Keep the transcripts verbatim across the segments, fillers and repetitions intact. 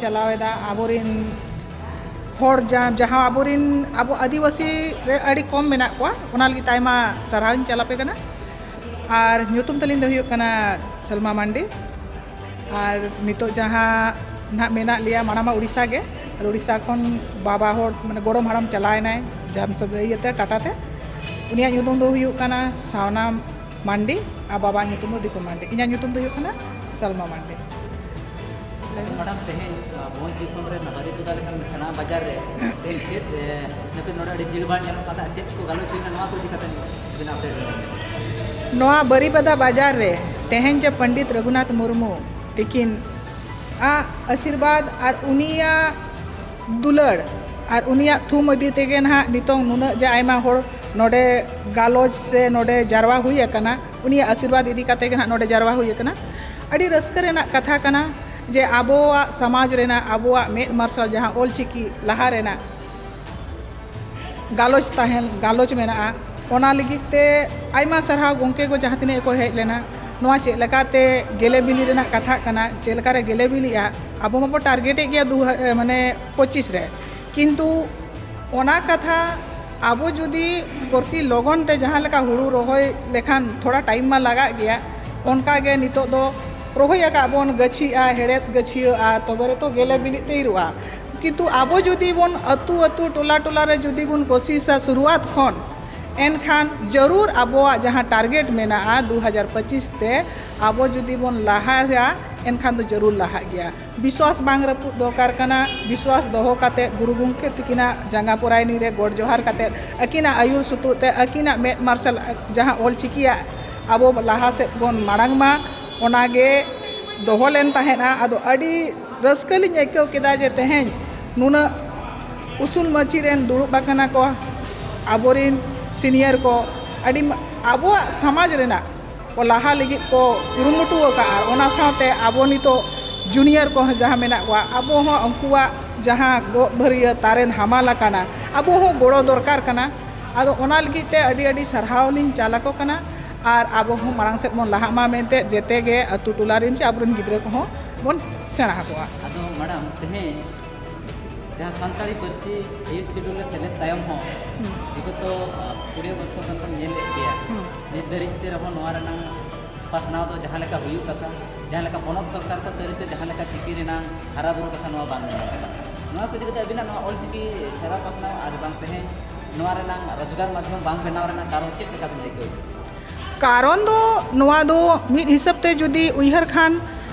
ᱪᱟᱞᱟᱣᱮᱫᱟ ᱟᱵᱚᱨᱤᱱ ᱦᱚᱲ ᱡᱟ- ᱡᱟᱦᱟᱸ ᱟᱵᱚᱨᱤᱱ ᱟᱵᱚ ᱟᱹᱫᱤᱵᱟᱹᱥᱤ ᱨᱮ ᱟᱹᱰᱤ ᱠᱚᱢ ᱢᱮᱱᱟᱜ ᱠᱚᱣᱟ, ᱚᱱᱟ ᱞᱟᱹᱜᱤᱫ ᱛᱮ ᱟᱭᱢᱟ ᱥᱟᱨᱦᱟᱣᱤᱧ ᱪᱟᱞᱟᱯᱮ ᱠᱟᱱᱟ᱾ ᱟᱨ ᱧᱩᱛᱩᱢ ᱛᱟᱹᱞᱤᱧ ᱫᱚ ᱦᱩᱭᱩᱜ ᱠᱟᱱᱟ ᱥᱟᱞᱢᱟ ᱢᱟᱱᱰᱤ᱾ ᱟᱨ ᱱᱤᱛᱚᱜ ᱡᱟᱦᱟᱸ ᱱᱟᱦᱟᱜ ᱢᱮᱱᱟᱜ ᱞᱮᱭᱟ, ᱢᱟᱲᱟᱝ ᱢᱟ ᱩᱲᱤᱥᱥᱟ ᱜᱮ, ᱟᱫᱚ ᱩᱲᱤᱥᱥᱟ ᱠᱷᱚᱱ ᱵᱟᱵᱟ ᱦᱚᱲ, ᱢᱟᱱᱮ ᱜᱚᱲᱚᱢ ᱦᱟᱲᱟᱢ ᱪᱟᱞᱟᱣ ᱮᱱᱟᱭ ᱡᱟᱦᱟᱸ ᱤᱭᱟᱹᱛᱮ, ᱴᱟᱴᱟ ᱛᱮ᱾ ᱩᱱᱤᱭᱟᱜ ᱧᱩᱛᱩᱢ ᱫᱚ ᱦᱩᱭᱩᱜ ᱠᱟᱱᱟ ᱥᱟᱣᱱᱟ ᱢᱟᱱᱰᱤ ᱟᱨ ᱵᱟᱵᱟᱣᱟᱜ ᱧᱩᱛᱩᱢ ᱫᱚ ᱫᱤᱠᱩ ᱢᱟᱱᱰᱤ᱾ ᱤᱧᱟᱹᱜ ᱧᱩᱛᱩᱢ ᱫᱚ ᱦᱩᱭᱩᱜ ᱠᱟᱱᱟ ᱥᱟᱞᱢᱟ ᱢᱟᱱᱰᱤ᱾ ᱞᱟᱹᱭ ᱢᱮ᱾ ᱢᱮᱰᱟᱢ, ᱛᱮᱦᱮᱧ, ᱟ, ᱵᱷᱚᱸᱡᱽ ᱫᱤᱥᱚᱢ ᱨᱮ ᱵᱟᱨᱤᱯᱟᱫᱟ ᱞᱮᱠᱟᱱ ᱥᱮᱬᱟ ᱵᱟᱡᱟᱨ ᱨᱮ ᱛᱮᱦᱮᱧ ᱪᱮᱫ, ᱮ, ᱱᱤᱛᱚᱜ ᱱᱚᱰᱮ ᱟᱹᱰᱤ ᱵᱷᱤᱲ ᱵᱷᱟᱲ ᱧᱮᱞᱚᱜ ᱠᱟᱱ ᱛᱟᱦᱮᱸᱫ, ᱪᱮᱫ ᱠᱚ ᱜᱟᱞᱚᱪ ᱦᱩᱭᱱᱟ, ᱱᱚᱣᱟ ᱠᱚ ᱤᱫᱤ ᱠᱟᱛᱮ ᱟᱹᱵᱤᱱᱟᱜ update ᱞᱟᱹᱭ ᱵᱤᱱ᱾ ᱱᱚᱣᱟ ᱵᱟᱨᱤᱯᱟᱫᱟ ᱵᱟᱡᱟᱨ ᱨᱮ ᱛᱮᱦᱮᱧ ᱡᱮ ᱯᱚᱱᱰᱤᱛ ᱨᱚᱜᱷᱩᱱᱟᱛᱷ ᱢᱩᱨᱢᱩ ᱛᱤᱠᱤᱱ ᱟᱜ ᱟᱥᱤᱨᱵᱟᱫᱽ ᱟᱨ ᱩᱱᱤᱭᱟᱜ ᱫᱩᱞᱟᱹᱲ ᱟᱨ ᱩᱱᱤᱭᱟᱜ ᱛᱷᱩᱢ ᱤᱫᱤ ᱛᱮᱜᱮ ᱱᱟᱦᱟᱜ ᱱᱤᱛᱚᱝ ᱱᱩᱱᱟᱹᱜ ᱡᱮ ᱟᱭᱢᱟ ᱦᱚᱲ ᱱᱚᱰᱮ ᱜᱟᱞᱚᱪ ᱥᱮ ᱱᱚᱰᱮ ᱡᱟᱨᱣᱟ ᱦᱩᱭ ᱟᱠᱟᱱᱟ, ᱩᱱᱤᱭᱟᱜ ᱟᱥᱤᱨᱵᱟᱫᱽ ᱤᱫᱤ ᱠᱟᱛᱮ ᱜᱮ ᱱᱟᱦᱟᱜ ᱱᱚᱰᱮ ᱡᱟᱨᱣᱟ ᱦᱩᱭ ᱟᱠᱟᱱᱟ᱾ ᱟᱹᱰᱤ ᱨᱟᱹᱥᱠᱟᱹ ᱨᱮᱱᱟᱜ ᱠᱟᱛᱷᱟ ᱠᱟᱱᱟ ᱡᱮ ᱟᱵᱚᱣᱟᱜ ᱥᱚᱢᱟᱡᱽ ᱨᱮᱱᱟᱜ, ᱟᱵᱚᱣᱟᱜ ᱢᱮᱫ ᱢᱟᱨᱥᱟᱞ ᱡᱟᱦᱟᱸ ᱚᱞ ᱪᱤᱠᱤ ᱞᱟᱦᱟ ᱨᱮᱱᱟᱜ ᱜᱟᱞᱚᱪ ᱛᱟᱦᱮᱱ, ᱜᱟᱞᱚᱪ ᱢᱮᱱᱟᱜᱼᱟ᱾ ᱚᱱᱟ ᱞᱟᱹᱜᱤᱫ ᱛᱮ ᱟᱭᱢᱟ ᱥᱟᱨᱦᱟᱣ ᱜᱚᱢᱠᱮ ᱠᱚ ᱡᱟᱦᱟᱸ ᱛᱤᱱᱟᱹᱜ ᱠᱚ ᱦᱮᱡ ᱞᱮᱱᱟ᱾ ᱱᱚᱣᱟ ᱪᱮᱫ ᱞᱮᱠᱟᱛᱮ ᱜᱮᱞᱮ ᱵᱤᱞᱤ ᱨᱮᱱᱟᱜ ᱠᱟᱛᱷᱟᱜ ᱠᱟᱱᱟ, ᱪᱮᱫ ᱞᱮᱠᱟᱨᱮ ᱜᱮᱞᱮ ᱵᱤᱞᱤᱜᱼᱟ, ᱟᱵᱚ ᱢᱟᱵᱚ target ᱮᱫ ᱜᱮᱭᱟ ᱫᱩ ᱦᱟ-, ᱢᱟᱱᱮ ᱯᱚᱸᱪᱤᱥ ᱨᱮ, ᱠᱤᱱᱛᱩ ᱚᱱᱟ ᱠᱟᱛᱷᱟ ᱟᱵᱚ ᱡᱩᱫᱤ ᱯᱨᱚᱛᱤ ᱞᱚᱜᱚᱱ ᱛᱮ ᱡᱟᱦᱟᱸ ᱞᱮᱠᱟ ᱦᱩᱲᱩ ᱨᱚᱦᱚᱭ ᱞᱮᱠᱷᱟᱱ ᱛᱷᱚᱲᱟ time ᱢᱟ ᱞᱟᱜᱟᱜ ᱜᱮᱭᱟ, ᱚᱱᱠᱟ ᱜᱮ ᱱᱤᱛᱚᱜ ᱫᱚ ᱨᱚᱦᱚᱭ ᱟᱠᱟᱫ ᱵᱚᱱ, ᱜᱟᱹᱪᱷᱤᱜᱼᱟ, ᱦᱮᱲᱦᱮᱫ ᱜᱟᱹᱪᱷᱤᱭᱟᱹᱜᱼᱟ, ᱛᱚᱵᱮ ᱨᱮᱛᱚ ᱜᱮᱞᱮ ᱵᱤᱞᱤᱜ ᱛᱮ ᱤᱨᱚᱜᱼᱟ᱾ ᱠᱤᱱᱛᱩ ᱟᱵᱚ ᱡᱩᱫᱤ ᱵᱚᱱ ᱟᱹᱛᱩ ᱟᱹᱛᱩ, ᱴᱚᱞᱟ ᱴᱚᱞᱟ ᱨᱮ ᱡᱩᱫᱤ ᱵᱚᱱ ᱠᱳᱥᱤᱥᱟ ᱥᱩᱨᱩᱣᱟᱛ ᱠᱷᱚᱱ, ᱮᱱᱠᱷᱟᱱ ᱡᱟᱹᱨᱩᱲ ᱟᱵᱚᱣᱟᱜ ᱡᱟᱦᱟᱸ target ᱢᱮᱱᱟᱜᱼᱟ ᱫᱩ ᱦᱟᱡᱟᱨ ᱯᱚᱸᱪᱤᱥ ᱛᱮ ᱟᱵᱚ ᱡᱩᱫᱤ ᱵᱚᱱ ᱞᱟᱦᱟᱭᱟ, ᱮᱱᱠᱷᱟᱱ ᱫᱚ ᱡᱟᱹᱨᱩᱲ ᱞᱟᱦᱟᱜ ᱜᱮᱭᱟ᱾ ᱵᱤᱥᱣᱟᱥ ᱵᱟᱝ ᱨᱟᱹᱯᱩᱫ ᱫᱚᱨᱠᱟᱨ ᱠᱟᱱᱟ᱾ ᱵᱤᱥᱣᱟᱥ ᱫᱚᱦᱚ ᱠᱟᱛᱮ ᱜᱩᱨᱩ ᱜᱚᱢᱠᱮ ᱛᱤᱠᱤᱱᱟᱜ ᱡᱟᱸᱜᱟ ᱯᱚᱨᱟᱭᱱᱤ ᱨᱮ ᱜᱚᱰ ᱡᱚᱦᱟᱨ ᱠᱟᱛᱮ, ᱟᱹᱠᱤᱱᱟᱜ ᱟᱹᱭᱩᱨ ᱥᱩᱛᱩᱜ ᱛᱮ, ᱟᱹᱠᱤᱱᱟᱜ ᱢᱮᱫ ᱢᱟᱨᱥᱟᱞ ᱡᱟᱦᱟᱸ ᱚᱞ ᱪᱤᱠᱤᱭᱟᱜ ᱟᱵᱚ ᱞᱟᱦᱟ ᱥᱮᱫ ᱵᱚᱱ ᱢᱟᱲᱟᱝ ᱢᱟ, ᱚᱱᱟ ᱜᱮ ᱫᱚᱦᱚ ᱞᱮᱱ ᱛᱟᱦᱮᱸᱫᱼᱟ᱾ ᱟᱫᱚ ᱟᱹᱰᱤ ᱨᱟᱹᱥᱠᱟᱹ ᱞᱤᱧ ᱟᱹᱭᱠᱟᱹᱣ ᱠᱮᱫᱟ ᱡᱮ ᱛᱮᱦᱮᱧ ᱱᱩᱱᱟᱹᱜ ᱩᱥᱩᱞ ᱢᱟᱹᱪᱤ ᱨᱮᱱ ᱫᱩᱲᱩᱵ ᱟᱠᱟᱱᱟ ᱠᱚ ᱟᱵᱚᱨᱤᱱ senior ᱠᱚ, ᱟᱹᱰᱤ ᱢᱟ-, ᱟᱵᱚᱣᱟᱜ ᱥᱚᱢᱟᱡᱽ ᱨᱮᱱᱟᱜ ᱠᱚ ᱞᱟᱦᱟ ᱞᱟᱹᱜᱤᱫ ᱠᱚ ᱠᱩᱨᱩᱢᱩᱴᱩ ᱟᱠᱟᱫᱼᱟ᱾ ᱟᱨ ᱚᱱᱟ ᱥᱟᱶᱛᱮ ᱟᱵᱚ ᱱᱤᱛᱚᱜ junior ᱠᱚᱦᱚᱸ ᱡᱟᱦᱟᱸ ᱢᱮᱱᱟᱜ ᱠᱚᱣᱟ, ᱟᱵᱚ ᱦᱚᱸ ᱩᱱᱠᱩᱣᱟᱜ ᱡᱟᱦᱟᱸ ᱜᱚᱜ ᱵᱷᱟᱹᱨᱭᱟᱹ ᱛᱟᱨᱮᱱ ᱦᱟᱢᱟᱞ ᱟᱠᱟᱱᱟ, ᱟᱵᱚ ᱦᱚᱸ ᱜᱚᱲᱚ ᱫᱚᱨᱠᱟᱨ ᱠᱟᱱᱟ᱾ ᱟᱫᱚ ᱚᱱᱟ ᱞᱟᱹᱜᱤᱫ ᱛᱮ ᱟᱹᱰᱤ ᱟᱹᱰᱤ ᱥᱟᱨᱦᱟᱣ ᱞᱤᱧ ᱪᱟᱞ ᱟᱠᱚ ᱠᱟᱱᱟ᱾ ᱟᱨ ᱟᱵᱚ ᱦᱚᱸ ᱢᱟᱲᱟᱝ ᱥᱮᱫ ᱵᱚᱱ ᱞᱟᱦᱟᱜ ᱢᱟ ᱢᱮᱱᱛᱮ ᱡᱮᱛᱮ ᱜᱮ ᱟᱹᱛᱩ ᱴᱚᱞᱟ ᱨᱮᱱ ᱪᱮ ᱟᱵᱚᱨᱮᱱ ᱜᱤᱫᱽᱨᱟᱹ ᱠᱚᱦᱚᱸ ᱵᱚᱱ ᱥᱮᱬᱟ ᱟᱠᱚᱣᱟ᱾ ᱟᱫᱚ ᱢᱮᱰᱟᱢ, ᱛᱮᱦᱮᱧ ᱡᱟᱦᱟᱸ ᱥᱟᱱᱛᱟᱲᱤ ᱯᱟᱹᱨᱥᱤ ᱮᱭᱤᱴ ᱥᱤᱰᱩᱞ ᱨᱮ ᱥᱮᱞᱮᱫ ᱛᱟᱭᱚᱢ ᱦᱚᱸ ᱦᱩᱸ᱾ ᱵᱤᱜᱚᱛᱚ, ᱟ, ᱠᱩᱲᱤ ᱵᱚᱪᱷᱚᱨ ᱜᱟᱱ ᱵᱚᱱ ᱧᱮᱞᱮᱫ ᱜᱮᱭᱟ᱾ ᱦᱩᱸ᱾ ᱱᱤᱛ ᱫᱷᱟᱹᱨᱤᱡ ᱛᱮ ᱨᱮᱦᱚᱸ ᱱᱚᱣᱟ ᱨᱮᱱᱟᱜ ᱯᱟᱥᱱᱟᱣ ᱫᱚ ᱡᱟᱦᱟᱸ ᱞᱮᱠᱟ ᱦᱩᱭᱩᱜ ᱠᱟᱛᱷᱟ, ᱡᱟᱦᱟᱸ ᱞᱮᱠᱟ ᱯᱚᱱᱚᱛ ᱥᱚᱨᱠᱟᱨ ᱠᱚ ᱛᱟᱹᱨᱤ ᱛᱮ ᱡᱟᱦᱟᱸ ᱞᱮᱠᱟ ᱪᱤᱠᱤ ᱨᱮᱱᱟᱜ ᱦᱟᱨᱟ ᱵᱩᱨᱩ ᱠᱟᱛᱷᱟ, ᱱᱚᱣᱟ ᱵᱟᱝ ᱧᱮᱞᱚᱜ ᱠᱟᱱᱟ᱾ ᱱᱚᱣᱟ ᱠᱚ ᱤᱫᱤ ᱠᱟᱛᱮ ᱟᱹᱵᱤᱱᱟᱜ ᱱᱚᱣᱟ ᱚᱞ ᱪᱤᱠᱤ ᱥᱮᱨᱣᱟ ᱯᱟᱥᱱᱟᱣ ᱟᱨ ᱵᱟᱝ ᱛᱮᱦᱮᱧ ᱱᱚᱣᱟ ᱨᱮᱱᱟᱜ ᱨᱳᱡᱽᱜᱟᱨ ᱢᱟᱫᱽᱫᱷᱚᱢ ᱵᱟᱝ ᱵᱮᱱᱟᱣ ᱨᱮᱱᱟᱜ ᱠᱟᱨᱚᱱ ᱪᱮᱫ ᱞᱮᱠᱟ ᱵᱤᱱ ᱟᱹᱭᱠᱟᱹᱣ ᱮᱫᱟ? ᱠᱟᱨᱚᱱ ᱫᱚ ᱱᱚᱣᱟ ᱫᱚ ᱢᱤᱫ ᱦᱤᱥᱟᱹᱵ ᱛᱮ ᱡᱩᱫᱤ ᱩᱭᱦᱟᱹᱨ ᱠᱷᱟᱱ,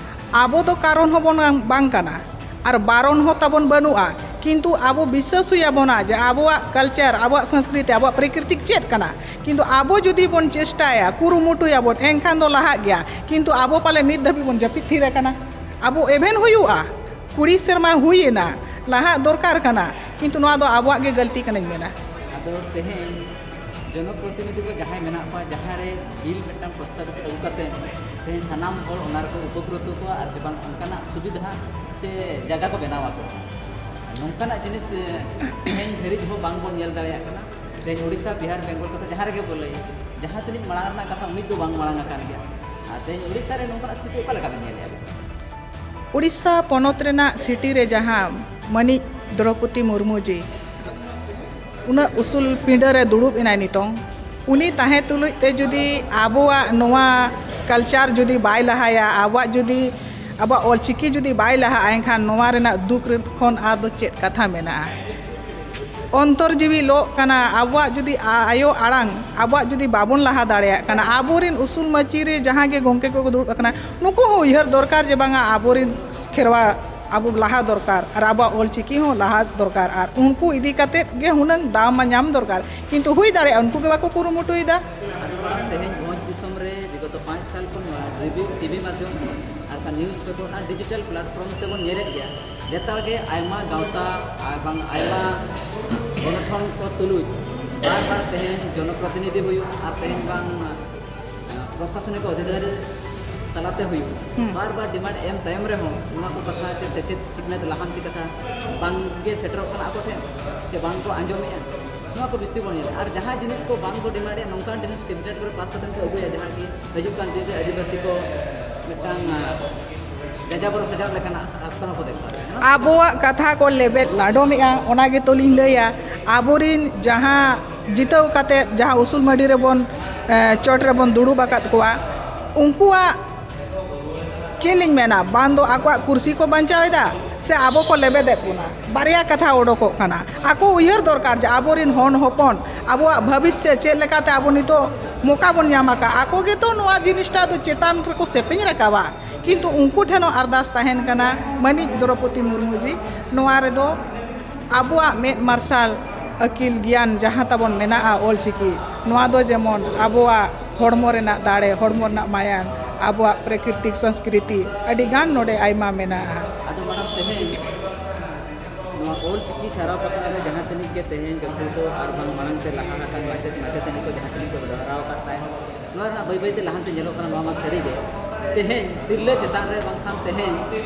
ᱟᱵᱚ ᱫᱚ ᱠᱟᱨᱚᱱ ᱦᱚᱸᱵᱚᱱ ᱵᱟᱝ ᱠᱟᱱᱟ ᱟᱨ ᱵᱟᱨᱚᱱ ᱦᱚᱸ ᱛᱟᱵᱚᱱ ᱵᱟᱹᱱᱩᱜᱼᱟ, ᱠᱤᱱᱛᱩ ᱟᱵᱚ ᱵᱤᱥᱥᱟᱹᱥ ᱦᱩᱭ ᱟᱵᱚᱱᱟ ᱡᱮ ᱟᱵᱚᱣᱟᱜ ᱠᱟᱞᱪᱟᱨ, ᱟᱵᱚᱣᱟᱜ ᱥᱚᱝᱥᱠᱨᱤᱛᱤ, ᱟᱵᱚᱣᱟᱜ ᱯᱨᱟᱠᱨᱤᱛᱤᱠ ᱪᱮᱫ ᱠᱟᱱᱟ, ᱠᱤᱱᱛᱩ ᱟᱵᱚ ᱡᱩᱫᱤ ᱵᱚᱱ ᱪᱮᱥᱴᱟᱭᱟ, ᱠᱩᱨᱩᱢᱩᱴᱩᱭᱟᱵᱚᱱ, ᱮᱱᱠᱷᱟᱱ ᱫᱚ ᱞᱟᱦᱟᱜ ᱜᱮᱭᱟ, ᱠᱤᱱᱛᱩ ᱟᱵᱚ ᱯᱟᱞᱮ ᱱᱤᱛ ᱫᱷᱟᱹᱵᱤᱡ ᱵᱚᱱ ᱡᱟᱹᱯᱤᱫ ᱛᱷᱤᱨ ᱟᱠᱟᱱᱟ᱾ ᱟᱵᱚ ᱮᱵᱷᱮᱱ ᱦᱩᱭᱩᱜᱼᱟ, ᱠᱩᱲᱤ ᱥᱮᱨᱢᱟ ᱦᱩᱭ ᱮᱱᱟ, ᱞᱟᱦᱟᱜ ᱫᱚᱨᱠᱟᱨ ᱠᱟᱱᱟ, ᱠᱤᱱᱛᱩ ᱱᱚᱣᱟ ᱫᱚ ᱟᱵᱚᱣᱟᱜ ᱜᱮ ᱜᱟᱹᱞᱛᱤ ᱠᱟᱱᱟᱧ ᱢᱮᱱᱟ᱾ ᱟᱫᱚ ᱛᱮᱦᱮᱧ ᱡᱚᱱᱚᱯᱨᱚᱛᱤᱱᱤᱫᱷᱤ ᱠᱚ ᱡᱟᱦᱟᱸᱭ ᱢᱮᱱᱟᱜ ᱠᱚᱣᱟ, ᱡᱟᱦᱟᱸ ᱨᱮ ᱵᱤᱞ ᱢᱤᱫᱴᱟᱝ ᱯᱨᱚᱥᱛᱟᱵᱤᱛ ᱟᱹᱜᱩ ᱠᱟᱛᱮ ᱛᱮᱦᱮᱧ ᱥᱟᱱᱟᱢ ᱦᱚᱲ ᱚᱱᱟ ᱨᱮᱠᱚ ᱩᱯᱚᱠᱨᱤᱛᱚ ᱠᱚᱣᱟ ᱟᱨ ᱡᱮ ᱵᱟᱝ ᱚᱱᱠᱟᱱᱟᱜ ᱥᱩᱵᱤᱫᱷᱟ ᱥᱮ ᱡᱟᱭᱜᱟ ᱠᱚ ᱵᱮᱱᱟᱣ ᱟᱠᱚ, ᱱᱚᱝᱠᱟᱱᱟᱜ ᱡᱤᱱᱤᱥ, ᱮ, ᱛᱮᱦᱮᱧ ᱫᱷᱟᱹᱨᱤᱡ ᱦᱚᱸ ᱵᱟᱝ ᱵᱚᱱ ᱧᱮᱞ ᱫᱟᱲᱮᱭᱟᱜ ᱠᱟᱱᱟ᱾ ᱛᱮᱦᱮᱧ ᱳᱰᱤᱥᱟ, ᱵᱤᱦᱟᱨ, ᱵᱮᱝᱜᱚᱞ ᱠᱟᱛᱷᱟ ᱡᱟᱦᱟᱸ ᱨᱮᱜᱮ ᱵᱚ ᱞᱟᱹᱭ, ᱡᱟᱦᱟᱸ ᱛᱤᱱᱟᱹᱜ ᱢᱟᱲᱟᱝ ᱨᱮᱱᱟᱜ ᱠᱟᱛᱷᱟ, ᱩᱱᱤ ᱫᱚ ᱵᱟᱝ ᱢᱟᱲᱟᱝ ᱟᱠᱟᱱ ᱜᱮᱭᱟ᱾ ᱟᱨ ᱛᱮᱦᱮᱧ ᱳᱰᱤᱥᱟ ᱨᱮ ᱱᱚᱝᱠᱟᱱᱟᱜ ᱥᱛᱷᱤᱛᱤ ᱚᱠᱟ ᱞᱮᱠᱟ ᱵᱮᱱ ᱧᱮᱞᱮᱫᱼᱟ? ᱩᱲᱤᱥᱥᱟ ᱯᱚᱱᱚᱛ ᱨᱮᱱᱟᱜ ᱥᱤᱴᱤ ᱨᱮ ᱡᱟᱦᱟᱸ ᱢᱟᱹᱱᱤᱡ ᱫᱨᱚᱯᱚᱫᱤ ᱢᱩᱨᱢᱩ ᱡᱤ, ᱩᱱᱟᱹᱜ ᱩᱥᱩᱞ ᱯᱤᱸᱰᱟᱹ ᱨᱮ ᱫᱩᱲᱩᱵ ᱮᱱᱟᱭ ᱱᱤᱛᱚᱝ, ᱩᱱᱤ ᱛᱟᱦᱮᱸ ᱛᱩᱞᱩᱡ ᱛᱮ ᱡᱩᱫᱤ ᱟᱵᱚᱣᱟᱜ ᱱᱚᱣᱟ ᱠᱟᱞᱪᱟᱨ ᱡᱩᱫᱤ ᱵᱟᱭ ᱞᱟᱦᱟᱭᱟ, ᱟᱵᱚᱣᱟᱜ ᱡᱩᱫᱤ, ᱟᱵᱚᱣᱟᱜ ᱚᱞᱪᱤᱠᱤ ᱡᱩᱫᱤ ᱵᱟᱭ ᱞᱟᱦᱟᱜᱼᱟ, ᱮᱱᱠᱷᱟᱱ ᱱᱚᱣᱟ ᱨᱮᱱᱟᱜ ᱫᱩᱠ ᱨᱮ-, ᱠᱷᱚᱱ ᱟᱨ ᱫᱚ ᱪᱮᱫ ᱠᱟᱛᱷᱟ ᱢᱮᱱᱟᱜᱼᱟ? ᱚᱱᱛᱚᱨ ᱡᱤᱣᱤ ᱞᱚᱜ ᱠᱟᱱᱟ᱾ ᱟᱵᱚᱣᱟᱜ ᱡᱩᱫᱤ ᱟ-, ᱟᱭᱳ ᱟᱲᱟᱝ ᱟᱵᱚᱣᱟᱜ ᱡᱩᱫᱤ ᱵᱟᱵᱚᱱ ᱞᱟᱦᱟ ᱫᱟᱲᱮᱭᱟᱜ ᱠᱟᱱᱟ, ᱟᱵᱚᱨᱮᱱ ᱩᱥᱩᱞ ᱢᱟᱹᱪᱤ ᱨᱮ ᱡᱟᱦᱟᱸ ᱜᱮ ᱜᱚᱢᱠᱮ ᱠᱚᱠᱚ ᱫᱩᱲᱩᱵ ᱟᱠᱟᱱᱟ, ᱱᱩᱠᱩ ᱦᱚᱸ ᱩᱭᱦᱟᱹᱨ ᱫᱚᱨᱠᱟᱨ ᱡᱮ ᱵᱟᱝᱟ ᱟᱵᱚᱨᱮᱱ ᱠᱷᱮᱨᱣᱟᱲ ᱟᱵᱚ ᱞᱟᱦᱟ ᱫᱚᱨᱠᱟᱨ ᱟᱨ ᱟᱵᱚᱣᱟᱜ ᱚᱞᱪᱤᱠᱤ ᱦᱚᱸ ᱞᱟᱦᱟ ᱫᱚᱨᱠᱟᱨ, ᱟᱨ ᱩᱱᱠᱩ ᱤᱫᱤ ᱠᱟᱛᱮᱫ ᱜᱮ ᱦᱩᱱᱟᱹᱝ ᱫᱟᱣ ᱢᱟ ᱧᱟᱢ ᱫᱚᱨᱠᱟᱨ, ᱠᱤᱱᱛᱩ ᱦᱩᱭ ᱫᱟᱲᱮᱭᱟᱜᱼᱟ ᱩᱱᱠᱩ ᱜᱮ ᱵᱟᱠᱚ ᱠᱩᱨᱩᱢᱩᱴᱩᱭᱮᱫᱟ᱾ ᱟᱫᱚ ᱢᱮᱰᱟᱢ, ᱛᱮᱦᱮᱧ ᱵᱷᱚᱸᱡᱽ ᱫᱤᱥᱚᱢ ᱨᱮ ᱵᱤᱜᱚᱛᱚ ᱯᱟᱸᱪ ᱥᱟᱞ ᱠᱷᱚᱱ ᱱᱚᱣᱟ ᱨᱮᱰᱤᱭᱳ, ᱴᱤᱵᱷᱤ ᱢᱟᱫᱽᱫᱷᱚᱢ ᱟᱨ ᱵᱟᱝ ᱱᱤᱭᱩᱡᱽ ᱯᱮᱯᱟᱨ ᱟᱨ ᱰᱤᱡᱤᱴᱟᱞ ᱯᱞᱟᱴᱯᱷᱚᱨᱢ ᱛᱮᱵᱚᱱ ᱧᱮᱞᱮᱫ ᱜᱮᱭᱟ, ᱞᱮᱛᱟᱲ ᱜᱮ ᱟᱭᱢᱟ ᱜᱟᱶᱛᱟ ᱟᱨ ᱵᱟᱝ ᱟᱭᱢᱟ ᱜᱚᱱᱚᱴᱷᱚᱱ ᱠᱚ ᱛᱩᱞᱩᱡ ᱵᱟᱨ ᱵᱟᱨ ᱛᱮᱦᱮᱧ ᱡᱚᱱᱚᱯᱨᱚᱛᱤᱱᱤᱫᱷᱤ ᱦᱩᱭᱩᱜ ᱟᱨ ᱛᱮᱦᱮᱧ ᱵᱟᱝ ᱯᱨᱚᱥᱟᱥᱚᱱᱤᱠ ᱚᱫᱷᱤᱠᱟᱨᱤ ᱛᱟᱞᱟᱛᱮ ᱦᱩᱭᱩᱜ, ᱦᱩᱸ᱾ ᱵᱟᱨ ᱵᱟᱨ ᱰᱤᱢᱟᱱᱰ ᱮᱢ ᱛᱟᱭᱚᱢ ᱨᱮᱦᱚᱸ ᱱᱚᱣᱟ ᱠᱚ ᱠᱟᱛᱷᱟ ᱪᱮ ᱥᱮᱪᱮᱫ ᱥᱤᱠᱷᱱᱟᱹᱛ ᱞᱟᱦᱟᱱᱛᱤ ᱠᱟᱛᱷᱟ ᱵᱟᱝ ᱜᱮ ᱥᱮᱴᱮᱨᱚᱜ ᱠᱟᱱᱟ ᱟᱠᱚ ᱴᱷᱮᱱ, ᱪᱮ ᱵᱟᱝ ᱠᱚ ᱟᱸᱡᱚᱢᱮᱜᱼᱟ᱾ ᱱᱚᱣᱟ ᱠᱚ ᱵᱤᱥᱛᱤ ᱵᱚᱱ ᱧᱮᱞᱟ᱾ ᱟᱨ ᱡᱟᱦᱟᱸ ᱡᱤᱱᱤᱥ ᱠᱚ ᱵᱟᱝ ᱠᱚ ᱰᱤᱢᱟᱱᱰ ᱮᱫᱼᱟ, ᱱᱚᱝᱠᱟᱱ ᱡᱤᱱᱤᱥ ᱠᱮᱵᱤᱱᱮᱴ ᱠᱚᱨᱮ ᱯᱟᱥ ᱠᱟᱛᱮ ᱠᱚ ᱟᱹᱜᱩᱭᱟ, ᱡᱟᱦᱟᱸ ᱠᱤ ᱦᱤᱡᱩᱜ ᱠᱟᱱ ᱫᱤᱱ ᱨᱮ ᱟᱹᱫᱤᱵᱟᱹᱥᱤ ᱠᱚ ᱢᱤᱫᱴᱟᱝ, ᱟᱸ, ᱡᱟᱡᱟ ᱵᱚᱨᱚ ᱥᱟᱡᱟᱣ ᱞᱮᱠᱟᱱᱟᱜ ᱨᱟᱥᱛᱟ ᱦᱚᱸᱠᱚ ᱫᱮᱠᱷᱟᱣ ᱞᱮᱫᱟ᱾ ᱟᱵᱚᱣᱟᱜ ᱠᱟᱛᱷᱟ ᱠᱚ ᱞᱮᱵᱮᱫ ᱞᱟᱰᱚᱢᱮᱜᱼᱟ᱾ ᱚᱱᱟ ᱜᱮᱛᱚ ᱞᱤᱧ ᱞᱟᱹᱭᱟ, ᱟᱵᱚᱨᱤᱱ ᱡᱟᱦᱟᱸ ᱡᱤᱛᱟᱹᱣ ᱠᱟᱛᱮᱫ ᱡᱟᱦᱟᱸ ᱩᱥᱩᱞ ᱢᱟᱹᱰᱤ ᱨᱮᱵᱚᱱ ᱮ, ᱪᱚᱴ ᱨᱮᱵᱚᱱ ᱫᱩᱲᱩᱵ ᱟᱠᱟᱫ ᱠᱚᱣᱟ, ᱩᱱᱠᱩᱣᱟᱜ ᱪᱮᱫ ᱞᱤᱧ ᱢᱮᱱᱟ, ᱵᱟᱝ ᱫᱚ ᱟᱠᱚᱣᱟᱜ ᱠᱩᱨᱥᱤ ᱠᱚ ᱵᱟᱧᱪᱟᱣ ᱮᱫᱟ, ᱥᱮ ᱟᱵᱚ ᱠᱚ ᱞᱮᱵᱮᱫᱮᱫ ᱵᱚᱱᱟ᱾ ᱵᱟᱨᱭᱟ ᱠᱟᱛᱷᱟ ᱚᱰᱚᱠᱚᱜ ᱠᱟᱱᱟ᱾ ᱟᱠᱚ ᱩᱭᱦᱟᱹᱨ ᱫᱚᱨᱠᱟᱨ ᱡᱮ ᱟᱵᱚᱨᱤᱱ ᱦᱚᱱ ᱦᱚᱯᱚᱱ ᱟᱵᱚᱣᱟᱜ ᱵᱷᱚᱵᱤᱥᱥᱚ ᱪᱮᱫ ᱞᱮᱠᱟᱛᱮ ᱟᱵᱚ ᱱᱤᱛᱚᱜ ᱢᱚᱠᱟ ᱵᱚᱱ ᱧᱟᱢ ᱟᱠᱟᱫ, ᱟᱠᱚ ᱜᱮᱛᱚ ᱱᱚᱣᱟ ᱡᱤᱱᱤᱥᱴᱟ ᱫᱚ ᱪᱮᱛᱟᱱ ᱨᱮᱠᱚ ᱥᱮᱯᱮᱧ ᱨᱟᱠᱟᱵᱟ᱾ ᱠᱤᱱᱛᱩ ᱩᱱᱠᱩ ᱴᱷᱮᱱ ᱦᱚᱸ ᱟᱨᱫᱟᱥ ᱛᱟᱦᱮᱱ ᱠᱟᱱᱟ, ᱢᱟᱹᱱᱤᱡ ᱫᱨᱚᱯᱚᱫᱤ ᱢᱩᱨᱢᱩ ᱡᱤ, ᱱᱚᱣᱟ ᱨᱮᱫᱚ ᱟᱵᱚᱣᱟᱜ ᱢᱮᱫ ᱢᱟᱨᱥᱟᱞ ᱟᱹᱠᱤᱞ ᱜᱮᱭᱟᱱ ᱡᱟᱦᱟᱸ ᱛᱟᱵᱚᱱ ᱢᱮᱱᱟᱜᱼᱟ ᱚᱞᱪᱤᱠᱤ, ᱱᱚᱣᱟ ᱫᱚ ᱡᱮᱢᱚᱱ ᱟᱵᱚᱣᱟᱜ ᱦᱚᱲᱢᱚ ᱨᱮᱱᱟᱜ ᱫᱟᱲᱮ, ᱦᱚᱲᱢᱚ ᱨᱮᱱᱟᱜ ᱢᱟᱭᱟᱝ, ᱟᱵᱚᱣᱟᱜ ᱯᱨᱟᱠᱨᱤᱛᱤᱠ ᱥᱚᱝᱥᱠᱨᱤᱛᱤ ᱟᱹᱰᱤ ᱜᱟᱱ ᱱᱚᱰᱮ ᱟᱭᱢᱟ ᱢᱮᱱᱟᱜᱼᱟ᱾ ᱟᱫᱚ ᱢᱮᱰᱟᱢ, ᱛᱮᱦᱮᱧ ᱱᱚᱣᱟ ᱚᱞ ᱪᱤᱠᱤ ᱪᱷᱟᱨᱟᱣ ᱯᱟᱥᱱᱟᱣ ᱨᱮ ᱡᱟᱦᱟᱸ ᱛᱤᱱᱟᱹᱜ ᱜᱮ ᱛᱮᱦᱮᱧ ᱜᱟᱹᱠᱷᱩᱲ ᱠᱚ ᱟᱨ ᱵᱟᱝ ᱢᱟᱲᱟᱝ ᱥᱮᱫ ᱞᱟᱦᱟ ᱟᱠᱟᱱ ᱢᱟᱪᱮᱫ ᱢᱟᱪᱮᱛᱟᱹᱱᱤ ᱠᱚ ᱡᱟᱦᱟᱸ ᱛᱤᱱᱟᱹᱜ ᱠᱚ ᱰᱟᱦᱨᱟᱣ ᱟᱠᱟᱫ ᱛᱟᱦᱮᱸᱫ, ᱱᱚᱣᱟ ᱨᱮᱱᱟᱜ ᱵᱟᱹᱭ ᱵᱟᱹᱭᱛᱮ ᱞᱟᱦᱟᱱᱛᱤ ᱧᱮᱞᱚᱜ ᱠᱟᱱᱟ᱾ ᱱᱚᱣᱟ ᱢᱟ ᱥᱟᱹᱨᱤᱜᱮ, ᱛᱮᱦᱮᱧ ᱛᱤᱨᱞᱟᱹ ᱪᱮᱛᱟᱱ ᱨᱮ ᱵᱟᱝᱠᱷᱟᱱ ᱛᱮᱦᱮᱧ